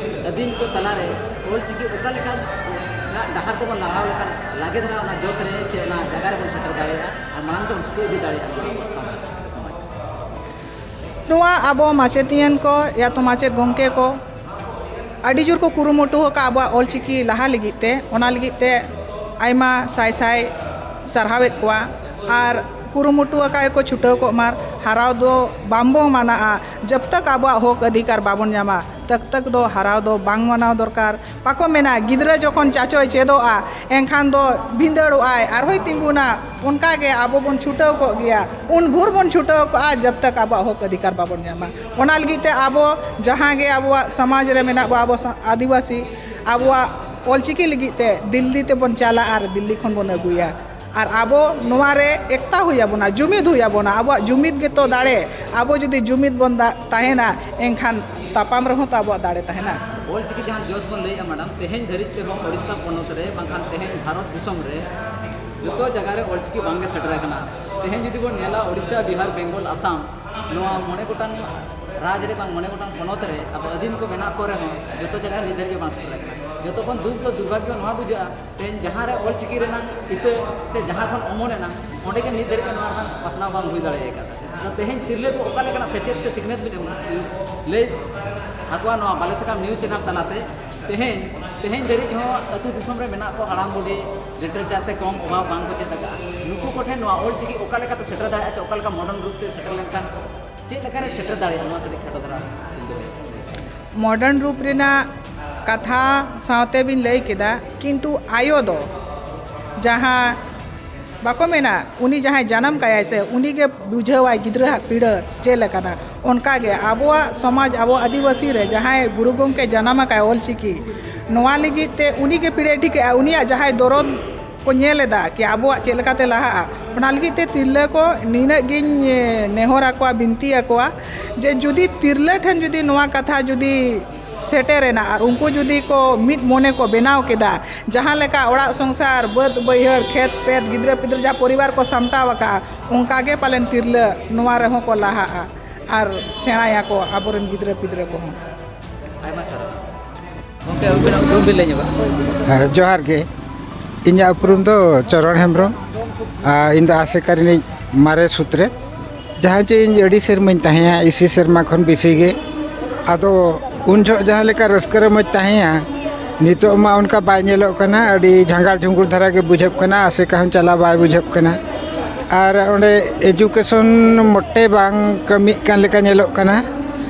ᱟᱹᱫᱤᱢ ᱠᱚ ᱛᱟᱞᱟᱨᱮ ᱚᱞ ᱪᱤᱠᱤ ᱚᱠᱟ ᱞᱮᱠᱟᱱ ᱰᱟᱦᱟᱨ ᱛᱮᱵᱚᱱ ᱞᱟᱦᱟᱣ ᱞᱮᱠᱷᱟᱱ ᱞᱟᱜᱮ ᱫᱷᱟᱨᱟ ᱚᱱᱟ ᱡᱚᱥ ᱨᱮ ᱪᱮ ᱚᱱᱟ ᱡᱟᱭᱜᱟ ᱨᱮᱵᱚᱱ ᱥᱮᱴᱮᱨ ᱫᱟᱲᱮᱭᱟᱜᱼᱟ ᱟᱨ ᱢᱟᱲᱟᱝ ᱛᱮᱵᱚᱱ ᱪᱷᱩᱴᱟᱹᱣ ᱤᱫᱤ ᱫᱟᱲᱮᱭᱟᱜᱼᱟ ᱱᱚᱣᱟ ᱟᱵᱚᱣᱟᱜ ᱥᱟᱶᱛᱟ ᱥᱮ ᱥᱚᱢᱟᱡᱽ᱾ ᱱᱚᱣᱟ ᱟᱵᱚ ᱢᱟᱪᱮᱛᱤᱭᱟᱹᱱ ᱠᱚ ᱭᱟᱛᱚ ᱢᱟᱪᱮᱫ ᱜᱚᱢᱠᱮ ᱠᱚ ᱟᱹᱰᱤ ᱡᱳᱨ ᱠᱚ ᱠᱩᱨᱩᱢᱩᱴᱩ ᱟᱠᱟᱫ ᱟᱵᱚᱣᱟᱜ ᱚᱞᱪᱤᱠᱤ ᱞᱟᱦᱟ ᱞᱟᱹᱜᱤᱫ ᱛᱮ᱾ ᱚᱱᱟ ᱞᱟᱹᱜᱤᱫ ᱛᱮ ᱟᱭᱢᱟ ᱥᱟᱭ ᱥᱟᱭ ᱥᱟᱨᱦᱟᱣᱮᱫ ᱠᱚᱣᱟ᱾ ᱟᱨ ᱠᱩᱨᱩᱢᱩᱴᱩ ᱟᱠᱟᱫ ᱜᱮᱠᱚ ᱪᱷᱩᱴᱟᱹᱣ ᱠᱚᱜ ᱢᱟ᱾ ᱦᱟᱨᱟᱣ ᱫᱚ ᱵᱟᱝᱵᱚ ᱢᱟᱱᱟᱜᱼᱟ, ᱡᱟᱵ ᱛᱟᱠ ᱟᱵᱚᱣᱟᱜ ᱦᱚᱠ ᱚᱫᱷᱤᱠᱟᱨ ᱵᱟᱵᱚᱱ ᱧᱟᱢᱟ, ᱛᱟᱠ ᱛᱟᱠ ᱫᱚ ᱦᱟᱨᱟᱣ ᱫᱚ ᱵᱟᱝ ᱢᱟᱱᱟᱣ ᱫᱚᱨᱠᱟᱨ᱾ ᱵᱟᱠᱚ ᱢᱮᱱᱟ, ᱜᱤᱫᱽᱨᱟᱹ ᱡᱚᱠᱷᱚᱱ ᱪᱟᱪᱚᱭ ᱪᱮᱫᱚᱜᱼᱟ, ᱮᱱᱠᱷᱟᱱ ᱫᱚ ᱵᱷᱤᱸᱫᱟᱹᱲᱚᱜᱼᱟᱭ, ᱟᱨᱦᱚᱸᱭ ᱛᱤᱸᱜᱩᱱᱟ᱾ ᱚᱱᱠᱟ ᱜᱮ ᱟᱵᱚ ᱵᱚᱱ ᱪᱷᱩᱴᱟᱹᱣ ᱠᱚᱜ ᱜᱮᱭᱟ᱾ ᱩᱱ ᱵᱷᱳᱨ ᱵᱚᱱ ᱪᱷᱩᱴᱟᱹᱣ ᱠᱚᱜᱼᱟ, ᱡᱟᱵ ᱛᱟᱠ ᱟᱵᱚᱣᱟᱜ ᱦᱚᱠ ᱚᱫᱷᱤᱠᱟᱨ ᱵᱟᱵᱚᱱ ᱧᱟᱢᱟ᱾ ᱚᱱᱟ ᱞᱟᱹᱜᱤᱫ ᱛᱮ ᱟᱵᱚ ᱡᱟᱦᱟᱸ ᱜᱮ ᱟᱵᱚᱣᱟᱜ ᱥᱚᱢᱟᱡᱽ ᱨᱮ ᱢᱮᱱᱟᱜ ᱵᱚ, ᱟᱵᱚ ᱥᱟ-, ᱟᱹᱫᱤᱵᱟᱹᱥᱤ, ᱟᱵᱚᱣᱟᱜ ᱚᱞᱪᱤᱠᱤ ᱞᱟᱹᱜᱤᱫ ᱛᱮ ᱫᱤᱞᱞᱤ ᱛᱮᱵᱚᱱ ᱪᱟᱞᱟᱜᱼᱟ ᱟᱨ ᱫᱤᱞᱞᱤ ᱠᱷᱚᱱ ᱵᱚᱱ ᱟᱹᱜᱩᱭᱟ᱾ ᱟᱨ ᱟᱵᱚ ᱱᱚᱣᱟ ᱨᱮ ᱮᱠᱛᱟ ᱦᱩᱭ ᱟᱵᱚᱱᱟ, ᱡᱩᱢᱤᱫ ᱦᱩᱭ ᱟᱵᱚᱱᱟ᱾ ᱟᱵᱚᱣᱟᱜ ᱡᱩᱢᱤᱫ ᱜᱮᱛᱚ ᱫᱟᱲᱮ᱾ ᱟᱵᱚ ᱡᱩᱫᱤ ᱡᱩᱢᱤᱫ ᱵᱚᱱ ᱫᱟ-, ᱛᱟᱦᱮᱱᱟ, ᱮᱱᱠᱷᱟᱱ ᱛᱟᱯᱟᱢ ᱨᱮᱦᱚᱸ ᱛᱚ ᱟᱵᱚᱣᱟᱜ ᱫᱟᱲᱮ ᱛᱟᱦᱮᱱᱟ᱾ ᱚᱞ ᱪᱤᱠᱤ ᱡᱟᱦᱟᱸ ᱡᱚᱥ ᱵᱚᱱ ᱞᱟᱹᱭᱮᱫᱼᱟ ᱢᱮᱰᱟᱢ, ᱛᱮᱦᱮᱧ ᱫᱷᱟᱹᱨᱤᱡ ᱛᱮᱦᱚᱸ ᱳᱰᱤᱥᱟ ᱯᱚᱱᱚᱛ ᱨᱮ ᱵᱟᱝᱠᱷᱟᱱ ᱛᱮᱦᱮᱧ ᱵᱷᱟᱨᱚᱛ ᱫᱤᱥᱚᱢ ᱨᱮ ᱡᱚᱛᱚ ᱡᱟᱭᱜᱟ ᱨᱮ ᱚᱞ ᱪᱤᱠᱤ ᱵᱟᱝᱜᱮ ᱥᱮᱴᱮᱨ ᱟᱠᱟᱱᱟ᱾ ᱛᱮᱦᱮᱧ ᱡᱩᱫᱤ ᱵᱚᱱ ᱧᱮᱞᱟ, ᱳᱰᱤᱥᱟ, ᱵᱤᱦᱟᱨ, ᱵᱮᱝᱜᱚᱞ, ᱟᱥᱟᱢ, ᱱᱚᱣᱟ ᱢᱚᱬᱮ ᱜᱚᱴᱟᱝ ᱨᱟᱡᱽ ᱨᱮ ᱵᱟᱝ ᱢᱚᱬᱮ ᱜᱚᱴᱟᱝ ᱯᱚᱱᱚᱛ ᱨᱮ ᱟᱵᱚ ᱟᱹᱫᱤᱢ ᱠᱚ ᱢᱮᱱᱟᱜ ᱠᱚ ᱨᱮᱦᱚᱸ ᱡᱚᱛᱚ ᱡᱟᱭᱜᱟ ᱨᱮ ᱱᱤᱛ ᱫᱷᱟᱹᱨᱤᱡ ᱜᱮ ᱵᱟᱝ ᱥᱮᱴᱮᱨ ᱟᱠᱟᱱᱟ᱾ ᱡᱚᱛᱚ ᱠᱷᱚᱱ ᱫᱩᱠ ᱫᱚ ᱫᱩᱨᱵᱷᱟᱜᱽᱭᱚ ᱱᱚᱣᱟ ᱵᱩᱡᱷᱟᱹᱜᱼᱟ, ᱛᱮᱦᱮᱧ ᱡᱟᱦᱟᱸ ᱨᱮ ᱚᱞ ᱪᱤᱠᱤ ᱨᱮᱱᱟᱜ ᱤᱛᱟᱹ ᱥᱮ ᱡᱟᱦᱟᱸ ᱠᱷᱚᱱ ᱚᱢᱚᱱ ᱮᱱᱟ, ᱚᱸᱰᱮ ᱜᱮ ᱱᱤᱛ ᱫᱷᱟᱹᱨᱤᱡ ᱛᱮ ᱱᱚᱣᱟ ᱨᱮᱱᱟᱜ ᱯᱟᱥᱱᱟᱣ ᱵᱟᱝ ᱦᱩᱭ ᱫᱟᱲᱮ ᱟᱠᱟᱫᱟ᱾ ᱟᱫᱚ ᱛᱮᱦᱮᱧ ᱛᱤᱨᱞᱟᱹ ᱠᱚ ᱚᱠᱟ ᱞᱮᱠᱟᱱᱟᱜ ᱥᱮᱪᱮᱫ ᱥᱮ ᱥᱤᱠᱷᱱᱟᱹᱛ ᱵᱤᱱ ᱮᱢ ᱞᱟᱹᱭ ᱟᱠᱚᱣᱟ ᱱᱚᱣᱟ ᱵᱟᱞᱮ ᱥᱟᱠᱟᱢ ᱱᱤᱭᱩᱡᱽ ᱪᱮᱱᱮᱞ ᱛᱟᱞᱟᱛᱮ? ᱛᱮᱦᱮᱧ, ᱛᱮᱦᱮᱧ ᱫᱷᱟᱹᱨᱤᱡ ᱦᱚᱸ ᱟᱹᱛᱩ ᱫᱤᱥᱚᱢ ᱨᱮ ᱢᱮᱱᱟᱜ ᱠᱚ ᱦᱟᱲᱟᱢ ᱵᱩᱰᱷᱤ, ᱞᱤᱴᱟᱨᱮᱪᱟᱨ ᱛᱮ ᱠᱚᱢ ᱚᱵᱷᱟᱵᱽ ᱵᱟᱝ ᱠᱚ ᱪᱮᱫ ᱟᱠᱟᱫᱼᱟ᱾ ᱱᱩᱠᱩ ᱠᱚᱴᱷᱮᱱ ᱱᱚᱣᱟ ᱚᱞ ᱪᱤᱠᱤ ᱚᱠᱟ ᱞᱮᱠᱟᱛᱮ ᱥᱮᱴᱮᱨ ᱫᱟᱲᱮᱭᱟᱜᱼᱟ ᱥᱮ ᱚᱠᱟ ᱞᱮᱠᱟ ᱢᱚᱰᱟᱨᱱ ᱨᱩᱯ ᱛᱮ ᱥᱮᱴᱮᱨ ᱞᱮᱱᱠᱷᱟᱱ ᱪᱮᱫ ᱞᱮᱠᱟᱨᱮ ᱥᱮᱴᱮᱨ ᱫᱟᱲᱮᱭᱟᱜᱼᱟ, ᱱᱚᱣᱟ ᱠᱟᱹᱴᱤᱡ ᱠᱷᱟᱴᱚ ᱫᱷᱟᱨᱟ ᱞᱟᱹᱭ ᱞᱮᱠᱷᱟᱱ᱾ ᱢᱚᱰᱟᱨᱱ ᱨᱩᱯ ᱨᱮᱱᱟᱜ ᱠᱟᱛᱷᱟ ᱥᱟᱶᱛᱮ ᱵᱤᱱ ᱞᱟᱹᱭ ᱠᱮᱫᱟ, ᱠᱤᱱᱛᱩ ᱟᱭᱳ ᱫᱚ ᱡᱟᱦᱟᱸ ᱵᱟᱠᱚ ᱢᱮᱱᱟ, ᱩᱱᱤ ᱡᱟᱦᱟᱸᱭ ᱡᱟᱱᱟᱢ ᱠᱟᱭᱟᱭ ᱥᱮ, ᱩᱱᱤ ᱜᱮ ᱵᱩᱡᱷᱟᱹᱣᱟᱭ ᱜᱤᱫᱽᱨᱟᱹᱣᱟᱜ ᱯᱤᱲᱟᱹ ᱪᱮᱫ ᱞᱮᱠᱟᱱᱟ᱾ ᱚᱱᱠᱟ ᱜᱮ ᱟᱵᱚᱣᱟᱜ ᱥᱚᱢᱟᱡᱽ, ᱟᱵᱚ ᱟᱹᱫᱤᱵᱟᱹᱥᱤ ᱨᱮ ᱡᱟᱦᱟᱸᱭ ᱜᱩᱨᱩ ᱜᱚᱢᱠᱮ ᱡᱟᱱᱟᱢ ᱟᱠᱟᱭ ᱚᱞ ᱪᱤᱠᱤ, ᱱᱚᱣᱟ ᱞᱟᱹᱜᱤᱫ ᱛᱮ ᱩᱱᱤ ᱜᱮ ᱯᱤᱲᱟᱹᱭ ᱴᱷᱤᱠᱟᱹᱜᱼᱟ, ᱩᱱᱤᱭᱟᱜ ᱡᱟᱦᱟᱸᱭ ᱫᱚᱨᱚᱫ ᱠᱚ ᱧᱮᱞ ᱮᱫᱟ ᱠᱤ ᱟᱵᱚᱣᱟᱜ ᱪᱮᱫ ᱞᱮᱠᱟᱛᱮ ᱞᱟᱦᱟᱜᱼᱟ᱾ ᱚᱱᱟ ᱞᱟᱹᱜᱤᱫ ᱛᱮ ᱛᱤᱨᱞᱟᱹ ᱠᱚ ᱱᱤᱱᱟᱹᱜ ᱜᱤᱧ, ᱮ, ᱱᱮᱦᱚᱨ ᱟᱠᱚᱣᱟ, ᱵᱤᱱᱛᱤ ᱟᱠᱚᱣᱟ ᱡᱮ ᱡᱩᱫᱤ ᱛᱤᱨᱞᱟᱹ ᱴᱷᱮᱱ ᱡᱩᱫᱤ ᱱᱚᱣᱟ ᱠᱟᱛᱷᱟ ᱡᱩᱫᱤ ᱥᱮᱴᱮᱨᱮᱱᱟ ᱟᱨ ᱩᱱᱠᱩ ᱡᱩᱫᱤ ᱠᱚ ᱢᱤᱫ ᱢᱚᱱᱮ ᱠᱚ ᱵᱮᱱᱟᱣ ᱠᱮᱫᱟ, ᱡᱟᱦᱟᱸ ᱞᱮᱠᱟ ᱚᱲᱟᱜ ᱥᱚᱝᱥᱟᱨ, ᱵᱟᱹᱫᱽ ᱵᱟᱹᱭᱦᱟᱹᱲ, ᱠᱷᱮᱛ ᱯᱮᱫ, ᱜᱤᱫᱽᱨᱟᱹ ᱯᱤᱫᱽᱨᱟᱹ ᱡᱟᱦᱟᱸ ᱯᱚᱨᱤᱵᱟᱨ ᱠᱚ ᱥᱟᱢᱴᱟᱣ ᱟᱠᱟᱫᱼᱟ, ᱚᱱᱠᱟ ᱜᱮ ᱯᱟᱞᱮᱱ ᱛᱤᱨᱞᱟᱹ ᱱᱚᱣᱟ ᱨᱮᱦᱚᱸ ᱠᱚ ᱞᱟᱦᱟᱜᱼᱟ ᱟᱨ ᱥᱮᱬᱟᱭᱟᱠᱚ ᱟᱵᱚᱨᱮᱱ ᱜᱤᱫᱽᱨᱟᱹ ᱯᱤᱫᱽᱨᱟᱹ ᱠᱚᱦᱚᱸ᱾ ᱟᱭᱢᱟ ᱥᱟᱨᱦᱟᱣ᱾ ᱜᱚᱢᱠᱮ, ᱟᱹᱵᱤᱱᱟᱜ ᱩᱯᱨᱩᱢ ᱵᱤᱱ ᱞᱟᱹᱭ ᱧᱚᱜᱟ? ᱦᱮᱸ, ᱡᱚᱦᱟᱨ ᱜᱮ᱾ ᱤᱧᱟᱹᱜ ᱩᱯᱨᱩᱢ ᱫᱚ ᱪᱚᱨᱚᱬ ᱦᱮᱢᱵᱨᱚᱢ᱾ ᱟᱨ ᱤᱧ ᱫᱚ ᱟᱥᱮᱠᱟ ᱨᱤᱱᱤᱡ ᱢᱟᱨᱮ ᱥᱩᱛᱨᱮᱫ᱾ ᱡᱟᱦᱟᱸ ᱪᱮ ᱤᱧ ᱟᱹᱰᱤ ᱥᱮᱨᱢᱟᱧ ᱛᱟᱦᱮᱸᱭᱟ, ᱤᱥᱤ ᱥᱮᱨᱢᱟ ᱠᱷᱚᱱ ᱵᱮᱥᱤ ᱜᱮ᱾ ᱟᱫᱚ ᱩᱱ ᱡᱚᱦᱚᱜ ᱡᱟᱦᱟᱸ ᱞᱮᱠᱟ ᱨᱟᱹᱥᱠᱟᱹ ᱨᱚᱢᱚᱡᱽ ᱛᱟᱦᱮᱸᱭᱟ, ᱱᱤᱛᱚᱜ ᱢᱟ ᱚᱱᱠᱟ ᱵᱟᱭ ᱧᱮᱞᱚᱜ ᱠᱟᱱᱟ᱾ ᱟᱹᱰᱤ ᱡᱷᱟᱸᱜᱟᱲ ᱡᱷᱩᱸᱜᱩᱲ ᱫᱷᱟᱨᱟ ᱜᱮ ᱵᱩᱡᱷᱟᱹᱜ ᱠᱟᱱᱟ, ᱟᱥᱮᱠᱟ ᱦᱚᱸ ᱪᱟᱞᱟᱣ ᱵᱟᱭ ᱵᱩᱡᱷᱟᱹᱜ ᱠᱟᱱᱟ᱾ ᱟᱨ ᱚᱸᱰᱮ ᱮᱡᱩᱠᱮᱥᱚᱱ ᱢᱚᱴᱮ ᱵᱟᱝ ᱠᱟᱹᱢᱤᱜ ᱠᱟᱱ ᱞᱮᱠᱟ ᱧᱮᱞᱚᱜ ᱠᱟᱱᱟ᱾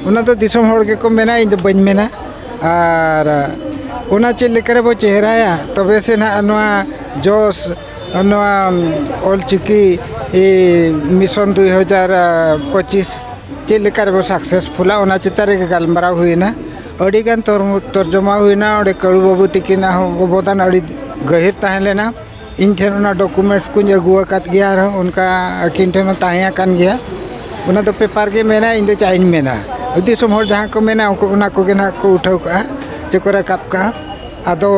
ᱚᱱᱟ ᱫᱚ ᱫᱤᱥᱚᱢ ᱦᱚᱲ ᱜᱮᱠᱚ ᱢᱮᱱᱟ, ᱤᱧ ᱫᱚ ᱵᱟᱹᱧ ᱢᱮᱱᱟ᱾ ᱟᱨ ᱚᱱᱟ ᱪᱮᱫ ᱞᱮᱠᱟ ᱨᱮᱵᱚ ᱪᱮᱦᱨᱟᱭᱟ, ᱛᱚᱵᱮ ᱥᱮ ᱱᱟᱦᱟᱜ ᱱᱚᱣᱟ ᱡᱚᱥ, ᱱᱚᱣᱟ ᱚᱞᱪᱤᱠᱤ ᱢᱤᱥᱚᱱ ᱫᱩᱭ ᱦᱟᱡᱟᱨ ᱯᱚᱸᱪᱤᱥ ᱪᱮᱫ ᱞᱮᱠᱟ ᱨᱮᱵᱚ ᱥᱟᱠᱥᱮᱥᱯᱷᱩᱞᱟ, ᱚᱱᱟ ᱪᱮᱛᱟᱱ ᱨᱮᱜᱮ ᱜᱟᱞᱢᱟᱨᱟᱣ ᱦᱩᱭᱮᱱᱟ᱾ ᱟᱹᱰᱤᱜᱟᱱ ᱛᱚᱨ-, ᱛᱚᱨᱡᱚᱢᱟ ᱦᱩᱭᱮᱱᱟ᱾ ᱚᱸᱰᱮ ᱠᱟᱹᱲᱩ ᱵᱟᱹᱵᱩ ᱛᱤᱠᱤᱱᱟᱜ ᱦᱚᱸ ᱚᱵᱚᱫᱟᱱ ᱟᱹᱰᱤ ᱜᱟᱹᱦᱤᱨ ᱛᱟᱦᱮᱸ ᱞᱮᱱᱟ᱾ ᱤᱧ ᱴᱷᱮᱱ ᱚᱱᱟ ᱰᱚᱠᱩᱢᱮᱱᱴᱥ ᱠᱚᱧ ᱟᱹᱜᱩ ᱟᱠᱟᱫ ᱜᱮᱭᱟ, ᱟᱨᱦᱚᱸ ᱚᱱᱠᱟ ᱟᱹᱠᱤᱱ ᱴᱷᱮᱱ ᱦᱚᱸ ᱛᱟᱦᱮᱸ ᱟᱠᱟᱱ ᱜᱮᱭᱟ᱾ ᱚᱱᱟ ᱫᱚ ᱯᱮᱯᱟᱨ ᱜᱮ ᱢᱮᱱᱟ, ᱤᱧ ᱫᱚ ᱪᱮᱫ ᱤᱧ ᱢᱮᱱᱟ᱾ ᱫᱤᱥᱚᱢ ᱦᱚᱲ ᱡᱟᱦᱟᱸ ᱠᱚ ᱢᱮᱱᱟ, ᱩᱱᱠᱩ ᱚᱱᱟ ᱠᱚᱜᱮ ᱱᱟᱦᱟᱜ ᱠᱚ ᱩᱴᱷᱟᱹᱣ ᱠᱟᱜᱼᱟ, ᱪᱮ ᱠᱚ ᱨᱟᱠᱟᱵ ᱠᱟᱜᱼᱟ᱾ ᱟᱫᱚ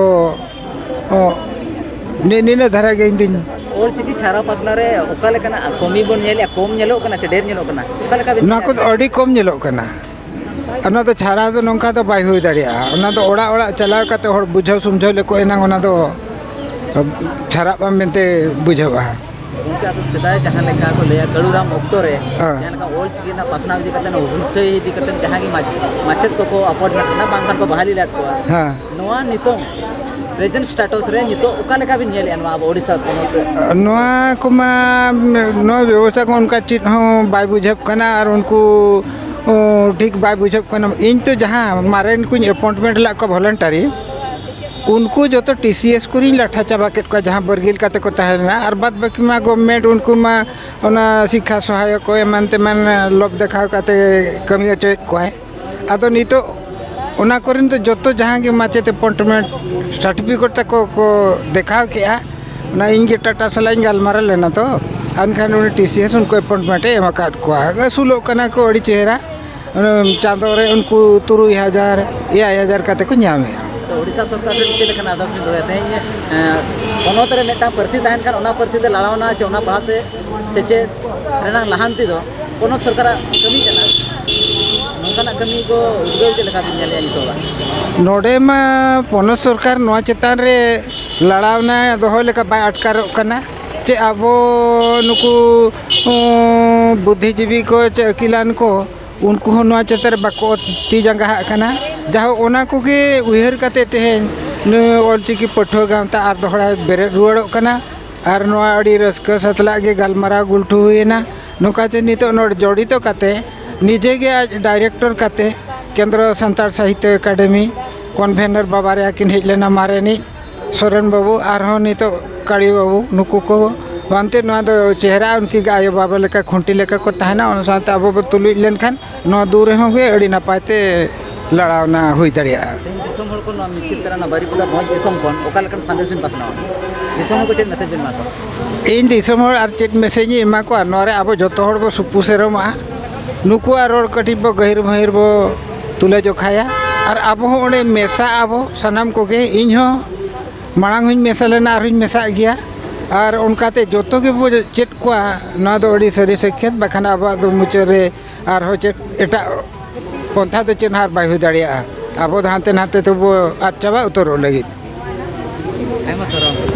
ᱚ, ᱱᱤ-, ᱱᱤᱱᱟᱹᱜ ᱫᱷᱟᱨᱟ ᱜᱮ ᱤᱧ ᱫᱩᱧ ᱚᱞᱪᱤᱠᱤ ᱪᱷᱟᱨᱟᱣ ᱯᱟᱥᱱᱟᱣ ᱨᱮ ᱚᱠᱟ ᱞᱮᱠᱟᱱᱟᱜ ᱠᱚᱢᱤ ᱵᱚᱱ ᱧᱮᱞᱮᱫᱼᱟ? ᱠᱚᱢ ᱧᱮᱞᱚᱜ ᱠᱟᱱᱟ ᱪᱮ ᱰᱷᱮᱨ ᱧᱮᱞᱚᱜ ᱠᱟᱱᱟ? ᱚᱠᱟ ᱞᱮᱠᱟ ᱵᱤᱱ ᱱᱚᱣᱟ ᱧᱮᱞᱮᱫᱼᱟ? ᱠᱚᱫᱚ ᱟᱹᱰᱤ ᱠᱚᱢ ᱧᱮᱞᱚᱜ ᱠᱟᱱᱟ᱾ ᱚᱱᱟ ᱫᱚ ᱪᱷᱟᱨᱟᱣ ᱫᱚ ᱱᱚᱝᱠᱟ ᱫᱚ ᱵᱟᱭ ᱦᱩᱭ ᱫᱟᱲᱮᱭᱟᱜᱼᱟ᱾ ᱚᱱᱟ ᱫᱚ ᱚᱲᱟᱜ ᱚᱲᱟᱜ ᱪᱟᱞᱟᱣ ᱠᱟᱛᱮ ᱦᱚᱲ ᱵᱩᱡᱷᱟᱹᱣ ᱥᱩᱢᱡᱷᱟᱹᱣ ᱞᱮᱠᱚ ᱮᱱᱟᱝ ᱚᱱᱟ ᱫᱚ ᱪᱷᱟᱨᱟᱜᱼᱟ ᱢᱮᱱᱛᱮ ᱵᱩᱡᱷᱟᱹᱜᱼᱟ᱾ ᱜᱚᱢᱠᱮ, ᱟᱫᱚ ᱥᱮᱫᱟᱭ ᱡᱟᱦᱟᱸ ᱞᱮᱠᱟ ᱠᱚ ᱞᱟᱹᱭᱟ, ᱠᱟᱹᱲᱩᱨᱟᱢ ᱚᱠᱛᱚ ᱨᱮ ᱦᱮᱸ᱾ ᱡᱟᱦᱟᱸ ᱞᱮᱠᱟ ᱚᱞ ᱪᱤᱠᱤ ᱨᱮᱱᱟᱜ ᱯᱟᱥᱱᱟᱣ ᱤᱫᱤ ᱠᱟᱛᱮ, ᱦᱩᱞᱥᱟᱹᱭ ᱤᱫᱤ ᱠᱟᱛᱮ ᱡᱟᱦᱟᱸ ᱜᱮ ᱢᱟᱪ-, ᱢᱟᱪᱮᱫ ᱠᱚᱠᱚ ᱟᱯᱚᱭᱮᱱᱴᱢᱮᱱᱴ ᱠᱟᱱᱟ, ᱵᱟᱝᱠᱷᱟᱱ ᱠᱚ ᱵᱟᱦᱟᱞᱤ ᱞᱮᱫ ᱠᱚᱣᱟ᱾ ᱦᱮᱸ᱾ ᱱᱚᱣᱟ ᱱᱤᱛᱚᱝ ᱯᱨᱮᱡᱮᱱᱴ ᱥᱴᱮᱴᱟᱥ ᱨᱮ ᱱᱤᱛᱚᱜ ᱚᱠᱟ ᱞᱮᱠᱟ ᱵᱤᱱ ᱧᱮᱞᱮᱫᱼᱟ ᱱᱚᱣᱟ ᱟᱵᱚ ᱳᱰᱤᱥᱟ ᱯᱚᱱᱚᱛ ᱨᱮ? ᱱᱚᱣᱟ ᱠᱚᱢᱟ, ᱱᱚᱣᱟ ᱵᱮᱵᱚᱥᱛᱷᱟ ᱠᱚ ᱚᱱᱠᱟ ᱪᱮᱫ ᱦᱚᱸ ᱵᱟᱭ ᱵᱩᱡᱷᱟᱹᱜ ᱠᱟᱱᱟ, ᱟᱨ ᱩᱱᱠᱩ, ᱚ, ᱴᱷᱤᱠ ᱵᱟᱭ ᱵᱩᱡᱷᱟᱹᱜ ᱠᱟᱱᱟ᱾ ᱤᱧ ᱛᱚ ᱡᱟᱦᱟᱸ ᱢᱟᱨᱮᱱ ᱠᱚᱧ ᱮᱯᱚᱭᱮᱱᱴᱢᱮᱱᱴ ᱞᱮᱫ ᱠᱚᱣᱟ ᱵᱷᱚᱞᱮᱱᱴᱟᱨᱤ, ᱩᱱᱠᱩ ᱡᱚᱛᱚ ᱴᱤ ᱥᱤ ᱮᱥ ᱠᱚᱨᱮᱧ ᱞᱟᱴᱷᱟ ᱪᱟᱵᱟ ᱠᱮᱫ ᱠᱚᱣᱟ, ᱡᱟᱦᱟᱸ ᱵᱟᱹᱨᱜᱤᱞ ᱠᱟᱛᱮ ᱠᱚ ᱛᱟᱦᱮᱸ ᱞᱮᱱᱟ, ᱟᱨ ᱵᱟᱫ ᱵᱟᱹᱠᱤ ᱢᱟ ᱜᱚᱵᱷᱢᱮᱱᱴ, ᱩᱱᱠᱩ ᱢᱟ ᱚᱱᱟ ᱥᱤᱠᱠᱷᱟ ᱥᱚᱦᱟᱭᱚᱠ ᱠᱚ ᱮᱢᱟᱱ ᱛᱮᱢᱟᱱ ᱞᱚᱵᱽ ᱫᱮᱠᱷᱟᱣ ᱠᱟᱛᱮ ᱠᱟᱹᱢᱤ ᱦᱚᱪᱚᱭᱮᱫ ᱠᱚᱣᱟᱭ᱾ ᱟᱫᱚ ᱱᱤᱛᱚᱜ ᱚᱱᱟ ᱠᱚᱨᱮᱱ ᱫᱚ ᱡᱚᱛᱚ ᱡᱟᱦᱟᱸ ᱜᱮ ᱢᱟᱪᱮᱫ ᱮᱯᱚᱭᱮᱱᱴᱢᱮᱱᱴ ᱥᱟᱨᱴᱤᱯᱷᱤᱠᱮᱴ ᱛᱟᱠᱚ ᱠᱚ ᱫᱮᱠᱷᱟᱣ ᱠᱮᱜᱼᱟ᱾ ᱚᱱᱟ ᱤᱧ ᱜᱮ ᱴᱟᱴᱟ ᱥᱟᱞᱟᱜ ᱤᱧ ᱜᱟᱞᱢᱟᱨᱟᱣ ᱞᱮᱱᱟ ᱛᱚ, ᱮᱱᱠᱷᱟᱱ ᱩᱱᱤ ᱴᱤ ᱥᱤ ᱮᱥ ᱩᱱᱠᱩ ᱮᱯᱚᱭᱮᱱᱴᱢᱮᱱᱴ ᱮ ᱮᱢ ᱟᱠᱟᱫ ᱠᱚᱣᱟ᱾ ᱟᱹᱥᱩᱞᱚᱜ ᱠᱟᱱᱟ ᱠᱚ ᱟᱹᱰᱤ ᱪᱮᱦᱨᱟ᱾ ᱚᱱᱟ ᱪᱟᱸᱫᱚ ᱨᱮ ᱩᱱᱠᱩ ᱛᱩᱨᱩᱭ ᱦᱟᱡᱟᱨ, ᱮᱭᱟᱭ ᱦᱟᱡᱟᱨ ᱠᱟᱛᱮ ᱠᱚ ᱧᱟᱢᱮᱜᱼᱟ᱾ ᱛᱚ, ᱳᱰᱤᱥᱟ ᱥᱚᱨᱠᱟᱨ ᱴᱷᱮᱱ ᱪᱮᱫ ᱞᱮᱠᱟᱱ ᱟᱨᱫᱟᱥ ᱵᱤᱱ ᱫᱚᱦᱚᱭᱟ? ᱛᱮᱦᱮᱧ, ᱮᱸ, ᱯᱚᱱᱚᱛ ᱨᱮ ᱢᱤᱫᱴᱟᱝ ᱯᱟᱹᱨᱥᱤ ᱛᱟᱦᱮᱱ ᱠᱷᱟᱱ, ᱚᱱᱟ ᱯᱟᱹᱨᱥᱤ ᱛᱮ ᱞᱟᱲᱟᱣᱱᱟ ᱪᱮ ᱚᱱᱟ ᱯᱟᱲᱦᱟᱣ ᱛᱮ ᱥᱮᱪᱮᱫ ᱨᱮᱱᱟᱜ ᱞᱟᱦᱟᱱᱛᱤ ᱫᱚ ᱯᱚᱱᱚᱛ ᱥᱚᱨᱠᱟᱨᱟᱜ ᱠᱟᱹᱢᱤ ᱠᱟᱱᱟ᱾ ᱱᱚᱝᱠᱟᱱᱟᱜ ᱠᱟᱹᱢᱤ ᱠᱚ ᱩᱫᱽᱜᱟᱹᱣ ᱪᱮᱫ ᱞᱮᱠᱟ ᱵᱤᱱ ᱧᱮᱞᱮᱫᱼᱟ ᱱᱤᱛᱚᱜᱟᱜ? ᱱᱚᱰᱮ ᱢᱟ ᱯᱚᱱᱚᱛ ᱥᱚᱨᱠᱟᱨ ᱱᱚᱣᱟ ᱪᱮᱛᱟᱱ ᱨᱮ ᱞᱟᱲᱟᱣᱱᱟ ᱫᱚᱦᱚ ᱞᱮᱠᱟ ᱵᱟᱭ ᱟᱴᱠᱟᱨᱚᱜ ᱠᱟᱱᱟ᱾ ᱪᱮ ᱟᱵᱚ ᱱᱩᱠᱩ, ᱩᱸ, ᱵᱩᱫᱽᱫᱷᱤᱡᱤᱵᱤ ᱠᱚ ᱪᱮ ᱟᱹᱠᱤᱞᱟᱱ ᱠᱚ, ᱩᱱᱠᱩ ᱦᱚᱸ ᱱᱚᱣᱟ ᱪᱮᱛᱟᱱ ᱨᱮ ᱵᱟᱠᱚ ᱛᱤ ᱡᱟᱸᱜᱟᱦᱟᱜ ᱠᱟᱱᱟ᱾ ᱡᱟᱦᱳ, ᱚᱱᱟ ᱠᱚᱜᱮ ᱩᱭᱦᱟᱹᱨ ᱠᱟᱛᱮ ᱛᱮᱦᱮᱧ ᱱᱩᱭ ᱚᱞᱪᱤᱠᱤ ᱯᱟᱹᱴᱷᱩᱣᱟᱹ ᱜᱟᱶᱛᱟ ᱟᱨ ᱫᱚᱦᱲᱟᱭ ᱵᱮᱨᱮᱫ ᱨᱩᱣᱟᱹᱲᱚᱜ ᱠᱟᱱᱟ᱾ ᱟᱨ ᱱᱚᱣᱟ ᱟᱹᱰᱤ ᱨᱟᱹᱥᱠᱟᱹ ᱥᱟᱛᱞᱟᱜ ᱜᱮ ᱜᱟᱞᱢᱟᱨᱟᱣ ᱜᱩᱞᱴᱷᱩ ᱦᱩᱭᱮᱱᱟ᱾ ᱱᱚᱝᱠᱟ ᱪᱮ ᱱᱤᱛᱚᱜ ᱱᱚᱰᱮ ᱡᱚᱲᱤᱛᱚ ᱠᱟᱛᱮ, ᱱᱤᱡᱮ ᱜᱮ ᱟᱡ ᱰᱟᱭᱨᱮᱠᱴᱚᱨ ᱠᱟᱛᱮ, ᱠᱮᱱᱫᱨᱚ ᱥᱟᱱᱛᱟᱲ ᱥᱟᱦᱤᱛᱭᱚ ᱮᱠᱟᱰᱮᱢᱤ ᱠᱚᱱᱵᱷᱮᱱᱚᱨ ᱵᱟᱵᱟ ᱨᱮᱭᱟ ᱠᱤᱱ ᱦᱮᱡ ᱞᱮᱱᱟ, ᱢᱟᱨᱮᱱᱤᱡ ᱥᱚᱨᱮᱱ ᱵᱟᱹᱵᱩ, ᱟᱨᱦᱚᱸ ᱱᱤᱛᱚᱜ ᱠᱟᱲᱤ ᱵᱟᱹᱵᱩ, ᱱᱩᱠᱩ ᱠᱚ ᱵᱟᱝᱛᱮ ᱱᱚᱣᱟ ᱫᱚ ᱪᱮᱦᱨᱟ, ᱩᱱᱠᱤᱱ ᱜᱮ ᱟᱭᱳᱼᱵᱟᱵᱟ ᱞᱮᱠᱟ ᱠᱷᱩᱱᱴᱤ ᱞᱮᱠᱟ ᱠᱚ ᱛᱟᱦᱮᱱᱟ᱾ ᱚᱱᱟ ᱥᱟᱶᱛᱮ ᱟᱵᱚ ᱵᱚ ᱛᱩᱞᱩᱡ ᱞᱮᱱᱠᱷᱟᱱ ᱱᱚᱣᱟ ᱫᱩ ᱨᱮᱦᱚᱸ ᱜᱮ ᱟᱹᱰᱤ ᱱᱟᱯᱟᱭ ᱛᱮ ᱞᱟᱲᱟᱣᱱᱟ ᱦᱩᱭ ᱫᱟᱲᱮᱭᱟᱜᱼᱟ᱾ ᱛᱮᱦᱮᱧ ᱫᱤᱥᱚᱢ ᱦᱚᱲ ᱠᱚ ᱱᱚᱣᱟ ᱢᱤᱪᱷᱤᱞ ᱛᱟᱞᱟ ᱨᱮᱱᱟᱜ ᱵᱟᱹᱨᱤᱯᱟᱫᱟ ᱵᱷᱚᱸᱡᱽ ᱫᱤᱥᱚᱢ ᱠᱷᱚᱱ ᱚᱠᱟ ᱞᱮᱠᱟᱱ ᱥᱟᱸᱫᱮᱥ ᱵᱤᱱ ᱯᱟᱥᱱᱟᱣᱟ? ᱫᱤᱥᱚᱢ ᱦᱚᱲ ᱠᱚ ᱪᱮᱫ ᱢᱮᱥᱮᱡᱽ ᱵᱤᱱ ᱮᱢᱟ ᱠᱚᱣᱟ? ᱤᱧ ᱫᱤᱥᱚᱢ ᱦᱚᱲ ᱟᱨ ᱪᱮᱫ ᱢᱮᱥᱮᱡᱽ ᱤᱧ ᱮᱢᱟ ᱠᱚᱣᱟ? ᱱᱚᱣᱟ ᱨᱮ ᱟᱵᱚ ᱡᱚᱛᱚ ᱦᱚᱲ ᱵᱚ ᱥᱩᱯᱩ ᱥᱮᱨᱚᱢᱚᱜᱼᱟ, ᱱᱩᱠᱩᱣᱟᱜ ᱨᱚᱲ ᱠᱟᱹᱴᱤᱡ ᱵᱚ ᱜᱟᱹᱦᱤᱨ ᱢᱟᱹᱦᱤᱨ ᱵᱚ ᱛᱩᱞᱟᱹ ᱡᱚᱠᱷᱟᱭᱟ, ᱟᱨ ᱟᱵᱚ ᱦᱚᱸ ᱚᱸᱰᱮ ᱢᱮᱥᱟᱜ ᱟᱵᱚ ᱥᱟᱱᱟᱢ ᱠᱚᱜᱮ᱾ ᱤᱧ ᱦᱚᱸ ᱢᱟᱲᱟᱝ ᱦᱚᱸᱧ ᱢᱮᱥᱟ ᱞᱮᱱᱟ, ᱟᱨᱦᱚᱸᱧ ᱢᱮᱥᱟᱜ ᱜᱮᱭᱟ, ᱟᱨ ᱚᱱᱠᱟᱛᱮ ᱡᱚᱛᱚ ᱜᱮᱵᱚ ᱪᱮᱫ ᱠᱚᱣᱟ᱾ ᱱᱚᱣᱟ ᱫᱚ ᱟᱹᱰᱤ ᱥᱟᱹᱨᱤ ᱥᱟᱹᱠᱷᱭᱟᱹᱛ, ᱵᱟᱠᱷᱟᱱ ᱟᱵᱚᱣᱟᱜ ᱫᱚ ᱢᱩᱪᱟᱹᱫ ᱨᱮ ᱟᱨᱦᱚᱸ ᱪᱮᱫ ᱮᱴᱟᱜ ᱯᱚᱱᱛᱷᱟ ᱫᱚ ᱪᱮᱫ ᱦᱚᱸ ᱟᱨ ᱵᱟᱭ ᱦᱩᱭ ᱫᱟᱲᱮᱭᱟᱜᱼᱟ᱾ ᱟᱵᱚ ᱫᱚ ᱦᱟᱱᱛᱮ ᱱᱟᱛᱮ ᱛᱮᱵᱚ ᱟᱫ ᱪᱟᱵᱟ ᱩᱛᱟᱹᱨᱚᱜ ᱞᱟᱹᱜᱤᱫ᱾ ᱟᱭᱢᱟ ᱥᱟᱨᱦᱟᱣ᱾